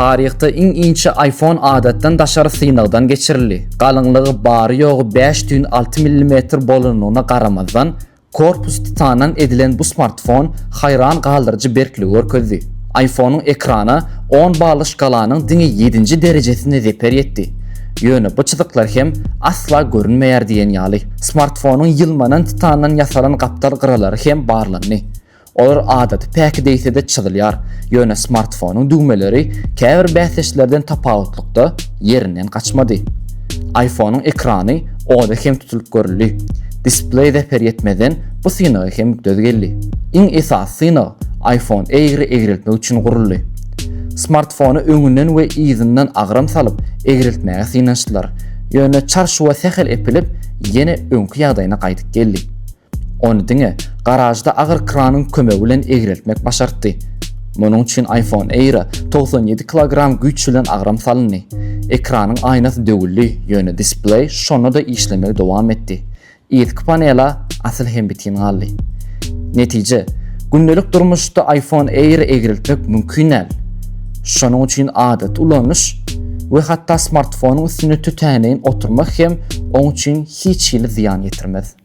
Taryhda iň inçe iPhone adatdan daşary synagdan geçirildi. Galyňlygy bary-ýogy 5,6 millimetr bolanyna garamazdan, korpus titandan edilen bu smartfon haýran galdyryjy berkligi görkezdi. iPhone-yň ekrana 10 bally şkalanyň diňe ýedinji derejesinde zeper ýetdi. Ýöne bu çyzyklar hem asla görünmeýär diýen ýaly. Smartfonyň ýylmanan titandan ýasalan gapdal gyralary hem barlandy. Olar adaty päki degse-de çyzylýar, ýöne smartfonyň düwmeleri käbir bäsdeşlerden tapawutlykda ýerinden gaçmady. iPhone-yň ekrany oda hem tutulyp görüldi. Displeý zeper ýetmezden bu synaga hem döz geldi. Iň esasy synag iPhone Air-i egreltmek üçin guruldy. Smartfona öňünden we yzyndan agram salyp egreltmäge synanyşdylar. Ýöne çarçuwa sähel epilip, ýene öňki ýagdaýyna gaýdyp geldi. Ony diňe garažda agyr kranyň kömegi bilen egreltmek başartdy. Munuň üçin iPhone Air-a 97 kilogram güýç bilen agram salyndy. Ekranyň aýnasy döwüldi, ýöne displeý şonda-da işlemegi dowam etdi. Yzky panel-a asyl hem bitin galdy. Netije, gündelik durmuşda iPhone Air-i egreltmek mümkin däl. Şonuň üçin adaty ulanyş we hatda smartfonyň üstünde tötänleýin oturmak hem oň üçin hiç hili zyýan ýetirmez.